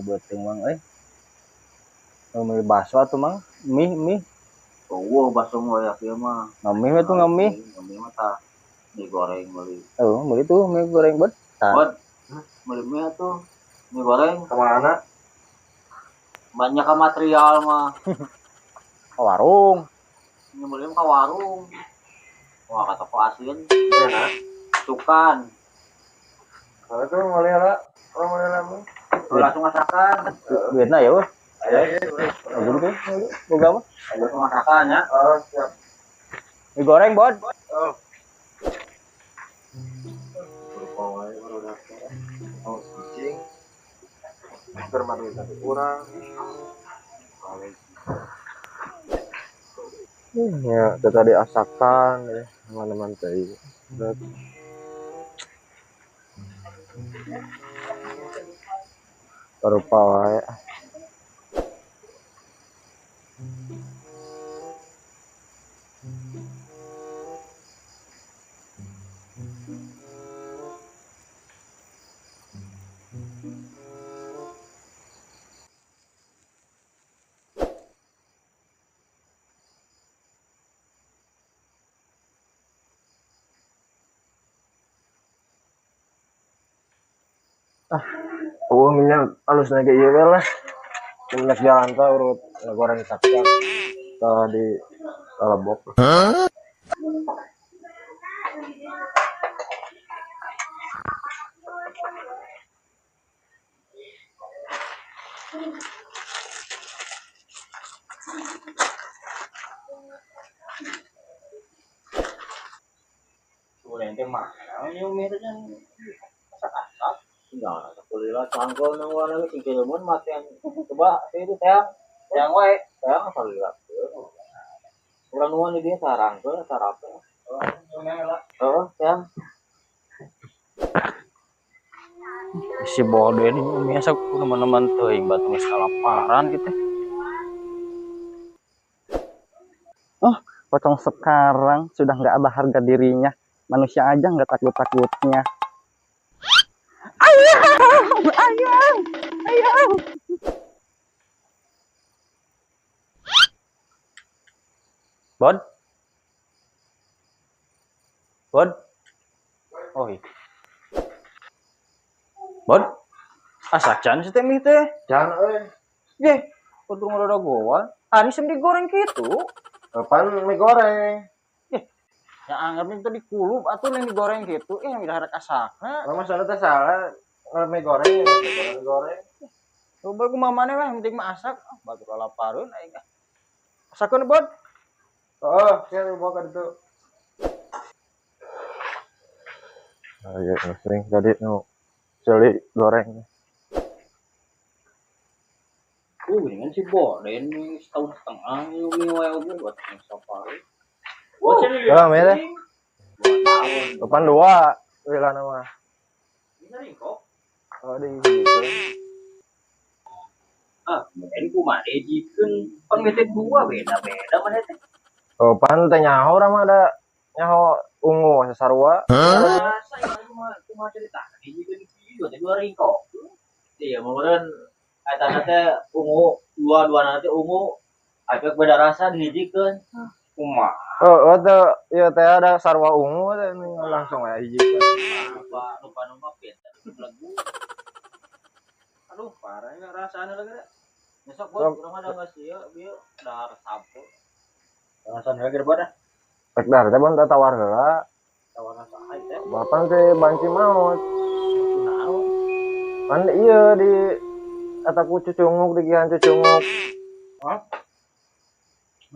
Beuteung mang euy. Meuli bakso atuh mang. Mie mie. Oh, bakso mah ya kieu mah. Ngemih we tuh ngemih. Ngemih mah tah mie goreng meuli. Oh, meuli tuh mie goreng bet. Bot. Meuli mie tuh. Mie goreng Ke mana? Banyak ka material mah. Ke warung. Meuli mah ka warung. Wah, ka toko asin. Enak. Tukan. Kalau tuh meuli lah. Orang meuli lah mah. Langsung masakan. Duitna ya, weh. Ayo. Ayo tuh, boga mah. Langsung masakan ya. Oh, siap. Mie goreng, Bod. Oh. Lupa wae baru daftar. Oh, kucing. Keur mah duit tapi kurang. Ya, teh tadi asakan ya, teman-teman teh. Rupa wae. Oh, minyak halus naik ieu we lah. Minyak jalan teh urut goreng cakcak tah di lebok. Huh? Goreng teh mah, ieu mie teh kan asak-asak. Nah, kuliah cangkul nang warna ge sing kieumeun matian. Coba itu teang. Teang wae, teang salila. Urang nuan di dieu sarangkeun sarape. Heeh, teang. Si bodoh ini biasa teman-teman teuing batu geus kalaparan kitu. Oh, pocong sekarang sudah nggak ada harga dirinya. Manusia aja nggak takut-takutnya. Ayam, ayam, ayam. Bod, Bod, oh iya. Bod, asa can si teh mie teh? Can euy. Ye, kudu ngorodogoan. Ari sem digoreng kitu. Kapan mie goreng? Ya anggap itu dikulub atuh lain digoreng gitu, eh yang rek asakna. Lah masalah teh salah, mie goreng, mie goreng. Coba ku mamane weh, penting mah asak, batur lapareun aing ah. Asakeun, Bod. Oh, saya bawa ka ditu. Ayo, sering tadi nu celi goreng. Ini kan si Boden nih setahun setengah mie wae oge buat safari. Ya, mie teh. Depan dua, wila nama. Oh, di gitu. Ah, kemudian kumaha dijikeun pan mie teh dua beda-beda mah teh. Oh, pan teh nyaho urang mah ada nyaho ungu sasarua. Rasa ieu mah kumaha carita dijikeun kieu teh dua ringkok. Iya, meureun eta teh ungu, dua-duana teh ungu. Efek beda rasa dihijikeun. Kumaha? Oh, oh tuh, iya teh ada sarwa ungu teh langsung aya hijikeun. Lupa, lupa numpak pinter lagu. Aduh, parah ya rasanya lagi deh. Besok buat urang ada nggak sih ya, bieu dahar sapu. Rasanya lagi buat dah. Rek dahar teh ban tawar heula. Tawar saha teh? Bapan teh banci maut. Kunaon? Pan ieu di eta ku cucunguk digihan cucunguk. Hah?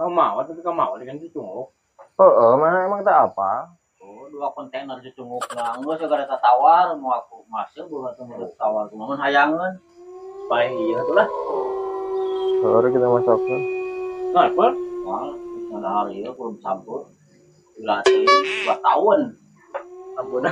Mau maut tapi ka maut dengan cucunguk. Heeh, mah emang teh apa? Oh, dua kontainer cucunguk nah, geus segala tawar mau aku masuk gua teu tawar kumaha hayangeun. Paling iya tuh lah. Baru kita masukkan. Nah, apa? Wah, nah hari ieu belum sampur. Gila teh 2 tahun. Ampun.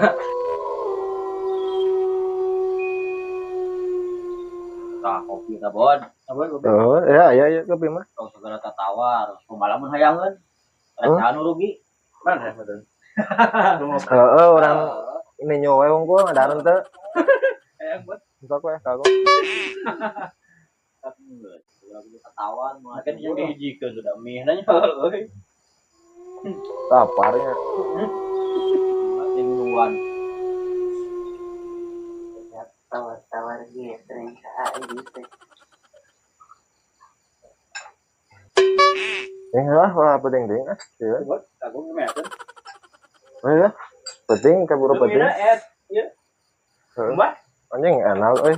Tah kopi ta, Bon. Apa kopi? Oh, ya ya ya kopi mah. Tong segala tawar, kumaha mun hayangeun. Rasa anu rugi. Mana betul. Heeh, urang ninyo we unggul ngadaran teu. Hayang buat. Sok we kagok. Ketahuan mah. Kan yang dihijikeun sudah mie nanya euy. Taparnya. Tiluan. Tawar-tawar getreng ka aing teh. Lah ulah penting deui ah. Ieu. Buat kagok gimana? Iya. Penting kaburu penting. Ieu. Heeh. Mbah. Anjing enak euy.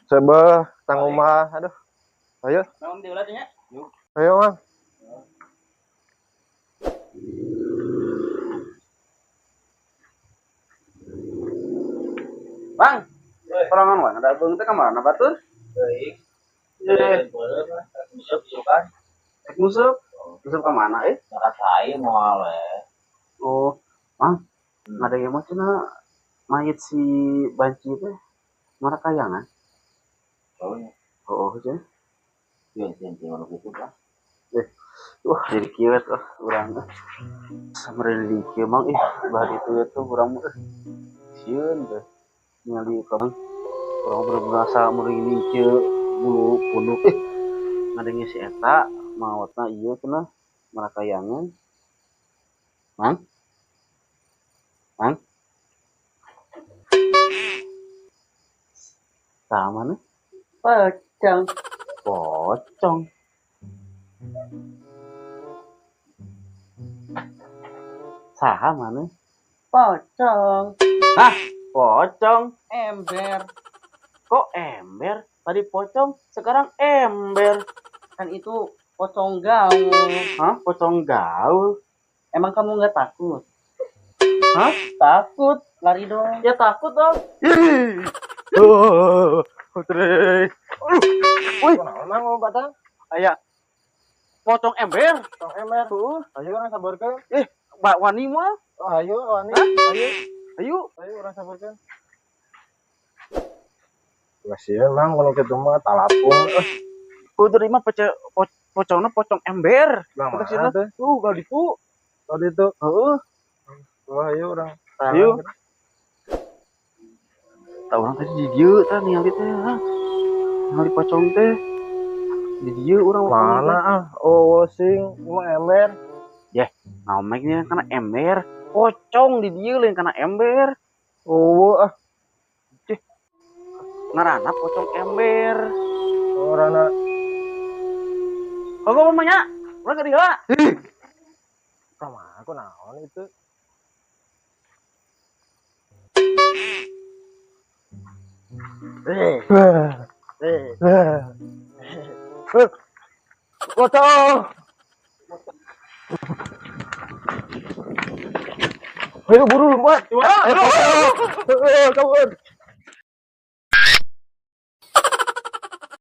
Coba tang omah aduh. Ayo, Naon diulah teh nya? ayo Mang. Bang, sorangan wae ada beung teh ka mana batur? Baik. Eh, Nguseup kan. rek nguseup. Nguseup ka mana eh? Cara saya moal we. Oh, Mang, ada yang mau cenah mayit si banci teh marakayangan. Oh, iya. Oh, cenah. Sieun sieun sieun anu kitu lah. Wah, jadi kieu ah urang teh. Sameureun di kieu Mang ih, bah ditu tuh urang mah sieun teh. Ningali ka Mang. Urang bener-bener asa merinding kieu bulu punduk ih. Ngadenge si eta maotna ieu cenah marakayangan. Mang? Mang? Tah mana? Pocong. Pocong. Saha mana? Pocong. Hah? Pocong. Ember. Kok ember? Tadi pocong, sekarang ember. Kan itu pocong gaul. Hah? Pocong gaul? Emang kamu nggak takut? Hah? Takut? Lari dong. Ya takut dong. Ih. Putri. Wih, naon Mang lompatan? Aya. Pocong ember. Tong ember. Tuh. Ayo urang sabarkeun. Mbak wani mah. Oh, ayo wani. Ayo, Ayo. ayo urang sabarkeun. Kasihan Mang kalau kitu mah talapung. Putri mah pocongna pocong ember. Lah Terus mana teh? Tuh, kalau ditu. Tadi itu. Heeh. Wah, ayo urang. Ayo. Tah urang tadi di dieu tah ningali teh. Ha. Ningali pocong teh. Di dieu urang Mana ah? Oh, sing mah ember. Naon kana ember. Pocong di dieu lain kana ember. Oh, ah. Cih. Ngaranna pocong ember. Orana. Kok ngomong nya? Urang ka dieu. Kumaha aku naon itu? Eh. Eh. Pocong. Ayo buru lompat. Ayo, kabur.